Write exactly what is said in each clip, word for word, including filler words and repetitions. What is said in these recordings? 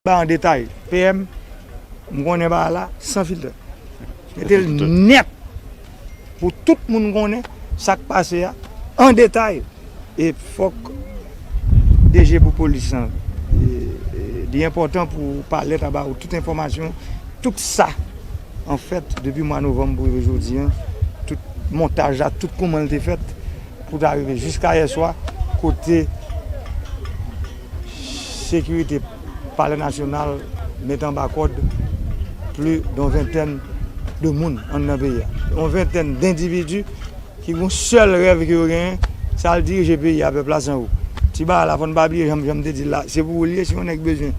Sa an detay. P M, m konnen bagay la san filtè. Mete l nèt pou tout moun konnen sa k pase a an detay. E fòk D G pou polis lan, e, e, li enpòtan pou palèt a ba ou tout enfòmasyon, tout sa, anfèt, depi mwa novanm pou rive jodi a, tout montaj la, tout kòman l te fèt, pou ta rive jiska yè swa, kote sekirite Palè Nasyonal met anba kòd plis de yon ventèn de moun anndan peyi a. Yon ventèn dendividi ki gen yon sèl rèv ke yo genyen, se al dirije peyi a, pèp la san ou. Ti bagay la, fò n pa bliye, jan, jan m te di l la, se pou ou l ye, si yon nèg bezwen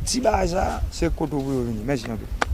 ti bagay sa, se kote w pou yo vini. Mèsi anpil.